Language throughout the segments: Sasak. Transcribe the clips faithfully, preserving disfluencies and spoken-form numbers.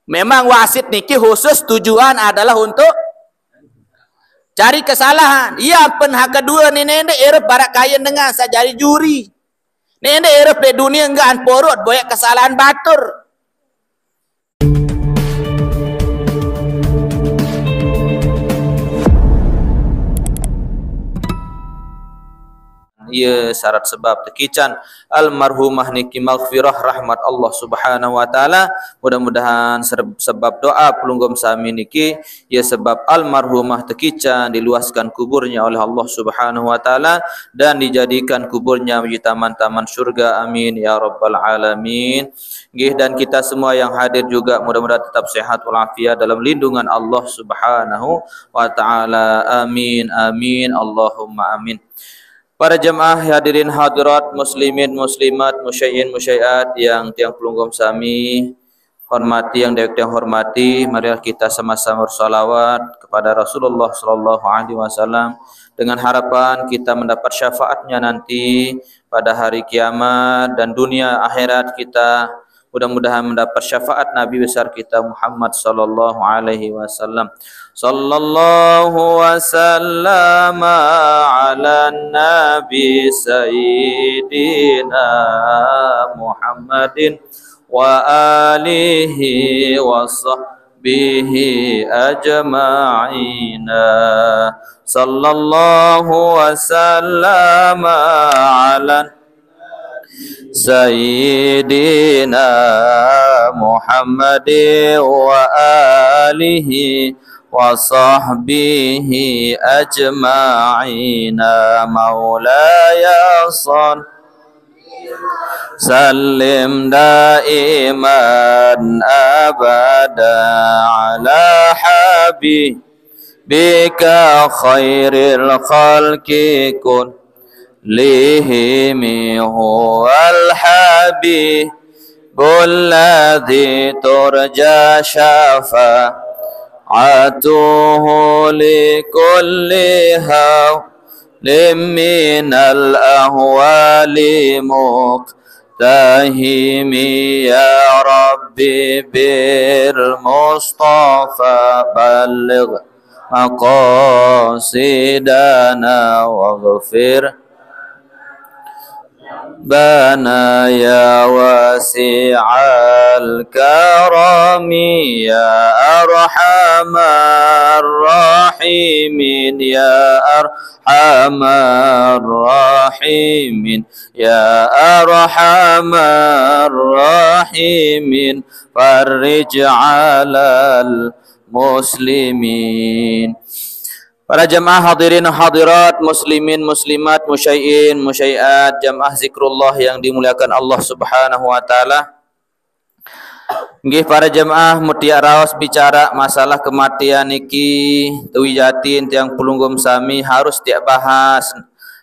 Memang wasit niki khusus tujuan adalah untuk cari kesalahan. Iya pun hak kedua ni nende irep barak kain dengan sejari juri. Nende irep di dunia enggak porot boyak kesalahan batur. Ia syarat sebab tekican almarhumah niki maghfirah rahmat Allah Subhanahu wa taala. Mudah-mudahan sebab doa pelungguh sami niki ia sebab almarhumah tekican diluaskan kuburnya oleh Allah Subhanahu wa taala dan dijadikan kuburnya menjadi taman-taman surga. Amin ya rabbal alamin. Gih dan kita semua yang hadir juga mudah-mudahan tetap sehat walafiat dalam lindungan Allah Subhanahu wa taala. Amin, amin, Allahumma amin. Para jemaah hadirin hadirat muslimin muslimat musyayin musyayat yang tiang pelungguh sami hormati, yang tiang hormati, marilah kita sama-sama bersalawat kepada Rasulullah sallallahu alaihi wasallam dengan harapan kita mendapat syafaatnya nanti pada hari kiamat dan dunia akhirat kita mudah-mudahan mendapat syafaat Nabi besar kita Muhammad sallallahu alaihi wasallam. Sallallahu wasallam ala nabi sayyidina Muhammadin wa alihi wa sahbihi ajma'ina. Sallallahu wasallam ala sayyidina Muhammadin wa alihi wa sahbihi ajma'ina. Maulaya sal sallim daiman abada ala habibika khairil khalqi kullihim huwal habibul ladzi turja syafa'atuhu li kulli hawlin minal ahwali muqtahimi. Ya Rabbi bil Mustafa balligh maqasidana waghfir bana ya wasi'al karami ya arhamar rahimin ya arhamar rahimin ya arhamar rahimin farij alal muslimin. Para jemaah hadirin hadirat, muslimin muslimat, musyai'in musyai'at, jemaah zikrullah yang dimuliakan Allah Subhanahu wa taala. Nggih para jemaah, mutiak raos bicara masalah kematian niki, tui jatin tiang pelungguh sami harus tiak bahas,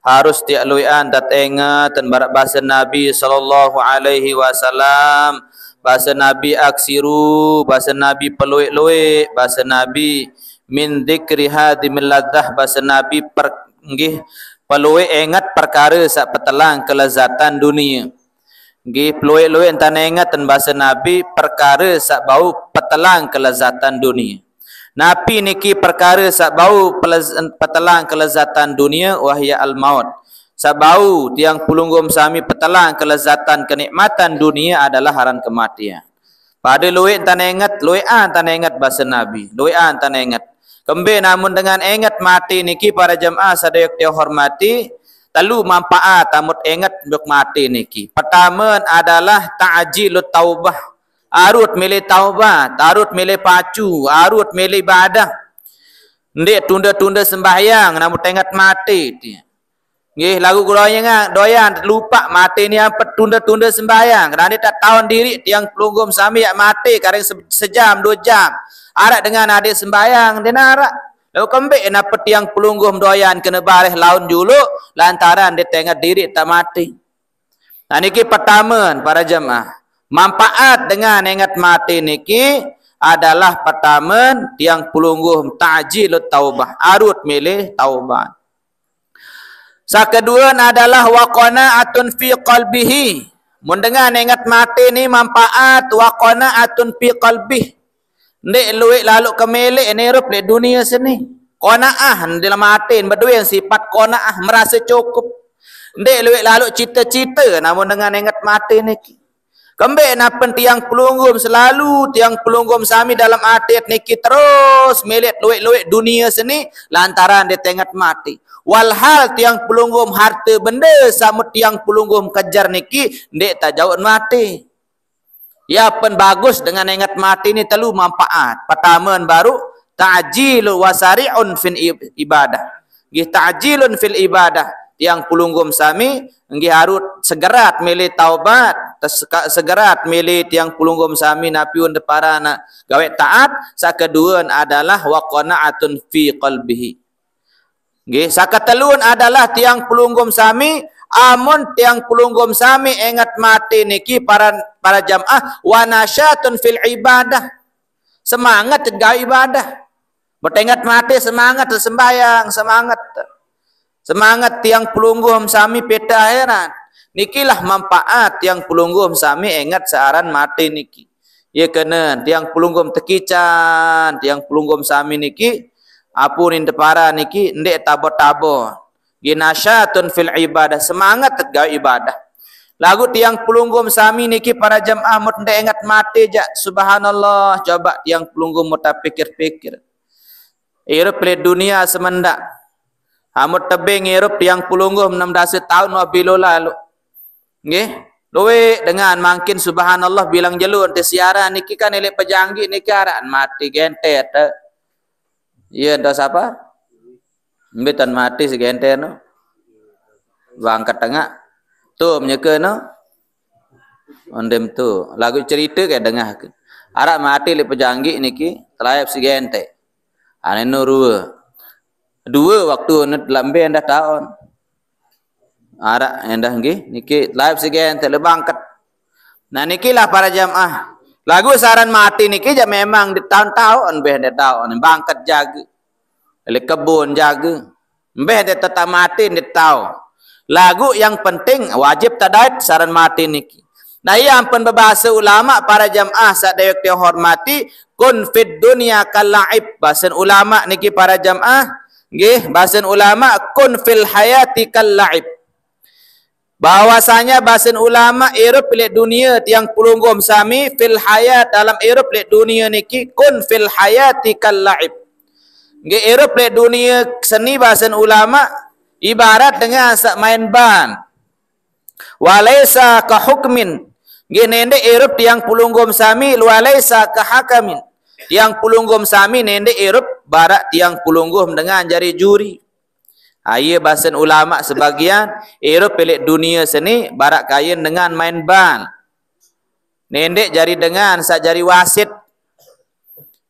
harus tiak luian dat engat dan barak basa Nabi sallallahu alaihi wasallam, basa Nabi aksiru, basa Nabi peluik-luik, basa Nabi min dzikri hadimil ladzah, basa Nabi per, nggih, peluik engat perkara sak petelang kelezatan dunia. Nggih, peluik-luik entan engat dan basa Nabi perkara sak bau petelang kelezatan dunia. Napi niki perkara sak bau petelang kelezatan dunia, wahya al-maut. Sak bau tiang pelungguh sami petelang kelezatan kenikmatan dunia adalah aran kematian. Pada luik entan engat, luik entan engat basa Nabi, luik entan engat. Kembe namun dengan engat mati niki para jemaah sadaya tiang hormati, telu manfaat amut engat duk mati niki. Pertama adalah ta'jilut taubah. Arut milih taubat, arut milih pacu, arut milih ibadah. Ndik tunda-tunda sembahyang namun engat mati. Nggih, lagu doyan, doyan lupa mati ni apa tunda-tunda sembahyang. Kerana tak tahu diri tiang pelungguh sami yak mati karing sejam dua jam. Arak dengan adik sembahyang dia narak. Lalu kembik napa tiang pelungguh doyan kena bareh laun julu lantaran dia tengah diri tak mati. Nah niki pertama para jemaah. Manfaat dengan ingat mati niki adalah pertama tiang pelungguh ta'jilut taubah, arut milih taubat. Sakedua adalah wa qanaatun fi qalbihi. Mun dengan ingat mati ni manfaat wa qanaatun fi qalbih. Ndeq lueq laloq kemeleq, irup leq dunie seni. Qanaah, dalem aten bedoe sifat qanaah, merase cukup. Ndeq lueq laloq cite-cite, namun dengan enget mate niki. Kembeq napen tiang pelungguh selalu, tiang pelungguh sami dalem aten niki terus meleq lueq-lueq dunie seni, lantaran ndeq tenget mate. Walhal tiang pelungguh harte bende saq mut tiang pelungguh kejar niki ndeq tajauq mate. Ie pen bagus dengan enget mate ni telu manpaat. Pertame baruq ta'jilun wa sari'un fil ib-, ibadah. Nggih, ta'jilun fil ibadah. Tiang pelungguh sami nggih harus segerat mele taubat, tes-, segerat mele tiang pelungguh sami napi un deparana gaweq taat. Saq kedue adalah wa qanaatun fi qalbihi. Nggih, saq ketelun adalah tiang pelungguh sami, amun tiang pelungguh sami enget mate niki para, para jamaah, wa nasyatun fil ibadah. Semanget gawe ibadah. Betenget mate semanget sembahyang, semanget. Semanget tiang pelungguh sami pete akhirat. Nikilah manpaat tiang pelungguh sami enget searan mate niki. Ie kene tiang pelungguh tekican, tiang pelungguh sami niki, apunin depara niki ndeq tabo-tabo. Nggih, nasyatun fil ibadah, semanget gawe ibadah. Laguq tiang pelungguh sami niki para jamaah mut ndeq enget mate jaq, subhanallah, coba tiang pelungguh mut tapikir-pikir. Irup leq dunie semendaq. Amut tebeng irup tiang pelungguh enem dase taun wah bilo laloq. Nggih, lueq dengan mangkin subhanallah bilang jelo ente siaran niki kan eleq pejanggi niki araq mate gentet. Iya, ente sapa? Mbe tan mate segenter no. Bangket tengaq. Tu menyeke no. Ondem tu. Laguq cerite ke dengah ke. Araq mate leq pejanggi niki, telayap segenter. Ane no rue. Due waktu ne lambe endah taun. Araq endah nggih, niki telayap segenter leq bangket. Nah, nikilah para jamaah. Laguq saran mate niki jaq memang di taun-taun, beh di taun, bangket jage. Leq kebon jage. Mbeh de tetap mate ndeq tao. Laguq yang penting wajib tedait saran mate niki. Nah, ie ampen bebase ulama para jamaah saq dewek tehormati, kun fid dunya kal la'ib. Basen ulama niki para jamaah, nggih, basen ulama kun fil hayati kal la'ib. Bahwasanya basen ulama irup leq dunie tiang pelungguh sami fil hayat dalam irup leq dunie niki kun fil hayati kal la'ib. Nggih, irup leq dunie seni basen ulama ibarat dengan saq main bal. Walaisa ka hukmin. Nggih, nendeq irup tiang pelungguh sami walaisa ka hakamin. Tiang pelungguh sami nendeq irup barak tiang pelungguh dengan jari juri. Aie basen ulama sebagian, irup leq dunie seni barak kayen dengan main bal. Nendeq jari dengan saq jari wasit.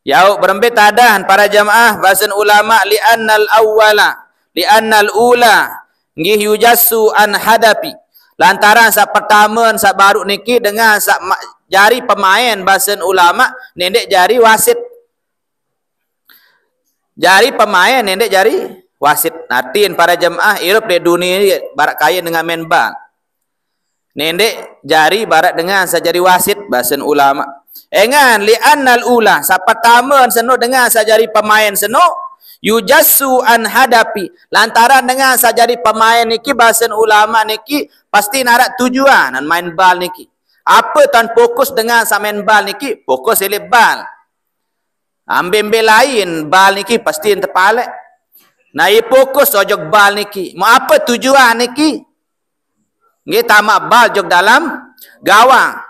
Yauq berembe tadan para jamaah basen ulama li'annal awwala, li'annal ula, nggih yujassu an hadapi. Lantaran saq pertame saq baruq niki dengan saq ma-, jari pemain basen ulama nendeq jari wasit. Jari pemain, nendeq jari wasit. Natin para jemaah irup leq dunie barak kayen dengan main bal. Nendeq jari barak dengan saq jari wasit, basen ulama. Engan, li'annal ula, saq pertame seno dengan saq jari pemain seno, yujassu an hadapi. Lantaran dengan saq jari pemain niki, basen ulama niki, pasti naraq tujuan main bal niki. Ape tan fokus dengan saq main bal niki? Fokus eleq bal. Ambe-mbe lain, bal niki pasti ente paleq. Nah, ie fokus ojok bal niki. Mau ape tujuan niki? Nggih, tamaq bal jok dalam gawang.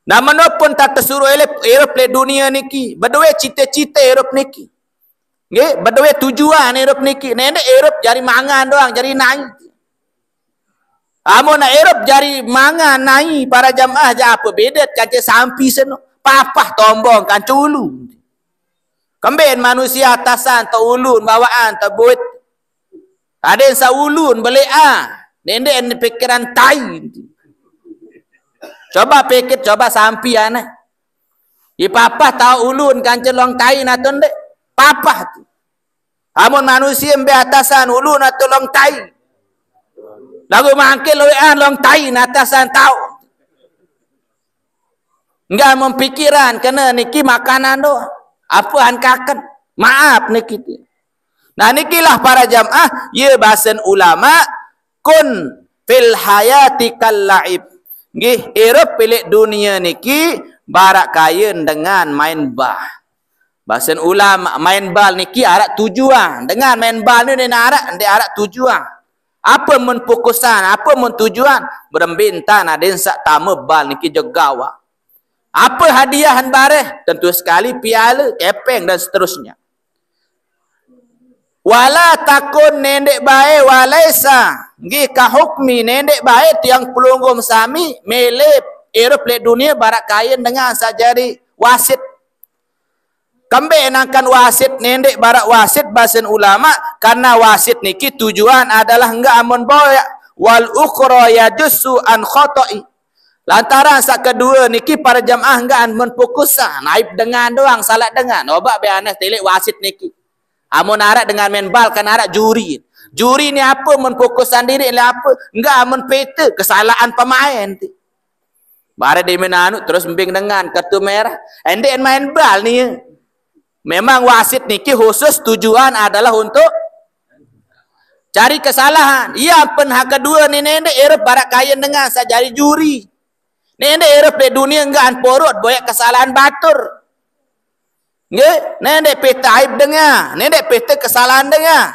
Nah, menopun tak tesuruh elep, irup leq dunie niki, bedoe cite-cite irup niki. Nggih, bedoe tujuan irup niki. Nendeq irup jari mangan doang, jari nai. Amun nak irup jari mangan nai para jamaah jaq ape bedet kance sampi seno. Papah tombong kance ulu. Kemben manusie atasan te ulun bawaan te buit. Aden saq ulun beleq a, nendeq pikiran tai. Coba pikir, coba sampi aneh. Ye papah tao ulun kance long tai naton ndeq? Papah tu. Amun manusie mbe atasan ulun atau long tai. Laguq mangkin lueqan long tai atasan tao. Enggak mempikiran kene niki makanan doang. Apa han kaken? Maaf niki. Nah, nikilah para jamaah, ya basen ulama, kun fil hayati kal la'ib. Nggih, irup pilik dunia niki barak kayen dengan main bal. Basen ulama, main bal niki arak tujuan. Dengan main bal ni ndeq arak, ndeq arak tujuan. Apa men fokusan, apa men tujuan? Berembe entan aden saq tame bal niki jegawah. Apa hadiah han bareh? Tentu sekali piala, kepeng dan seterusnya. Wala takun, nendeq bae, walaisa, nggih, ka hukmi, nendeq bae tiang pelungguh sami mele irup leq dunie barak kayen dengan saq jari wasit. Kembe nangkan wasit nendeq barak wasit basen ulama, karena wasit niki tujuan adalah enggak amun boyaq, wal ukhra yajussu an khoto'i. Lantaran saq kedue niki para jemaah enggak amun fokusan, aib dengan doang, salaq dengan. Obaq be aneh tilik wasit niki. Amun araq dengan main bal kan araq juri. Juri ni ape mun fokusan diriq leq ape? Enggak amun pete kesalahan pemain ti. Bare demen anu terus mbing dengan kartu merah. Endeqn main bal ni. Memang wasit niki khusus tujuan adalah untuk cari kesalahan. Iya pen ha kedue ni nendeq irup barak kayen dengan saq jari juri. Nendeq irup leq dunie enggak an porot boyaq kesalahan batur. Nggih, nendeq pete aib dengan, nendeq pete kesalahan dengan.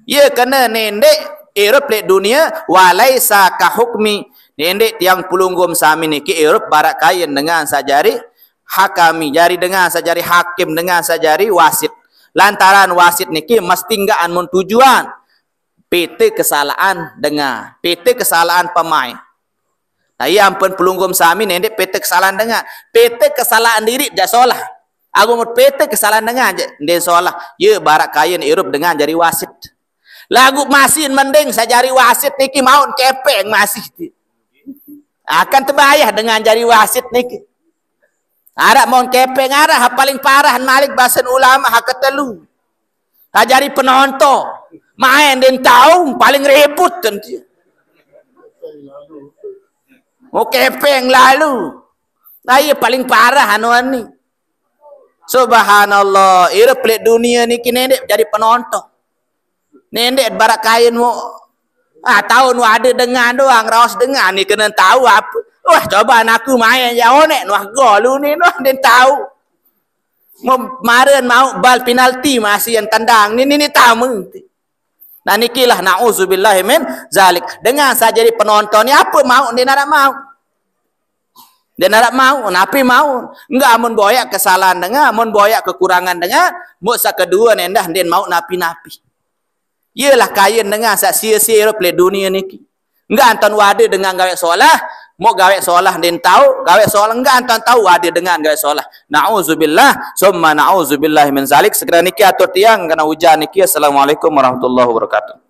Ye kene nendeq irup leq dunie, walaisa ka hukmi. Nendeq tiang pelungguh sami niki irup barak kayen dengan saq jari hakami, jari dengan saq jari hakim, dengan saq jari wasit. Lantaran wasit niki mesti enggak an mun tujuan pete kesalahan dengan, pete kesalahan pemain. Nah, iya ampun pelungguh sami nendeq pete kesalahan dengan. Pete kesalahan diriq jaq solah. Agung pete kesalahan dengan jaq ndeqn solah. Ye barak kayen irup dengan jari wasit. Laguq masih mending saq jari wasit niki mauq kepeng masih. Akan tebayah dengan jari wasit niki. Araq mauq kepeng araq, ha paling parah malik basen ulama ha ketelu. Ha jari penonton. Maen ndeqn tao, paling ribut enti. Oh, kepeng lalu. Nah, iya paling parah anu ni. Subhanallah, irup leq dunie niki nendeq jari penonton. Nendeq barak kayen mu. Ah, taun wade dengan doang, raos dengan ni kenen tao ape. Wah, coba anakku maen ya oneq, wah gol ni, wah ndeqn tao. Maren mauq bal penalti masih yang tendang ni, ni, ni tame. Nah, nikilah na'udzubillahi min zalik. Dengan saq jari penonton ni ape mauq ndeqn araq mauq. Ndeqn araq mauq, napi mauq? Enggak amun boyaq kesalahan dengan, amun boyaq kekurangan dengan, muk saq kedue nendah ndeqn mauq napi-napi. Iyelah kayen dengan saq sie-sie irup leq dunie niki. Enggak anton wade dengan gaweq solah, muk gaweq solah ndeqn tao, gaweq solah enggak anton tao wade dengan gaweq solah. Na'udzubillah, summa na'udzubillah min zalik. Sekira niki atur tiang kena ujan niki. Assalamualaikum warahmatullahi wabarakatuh.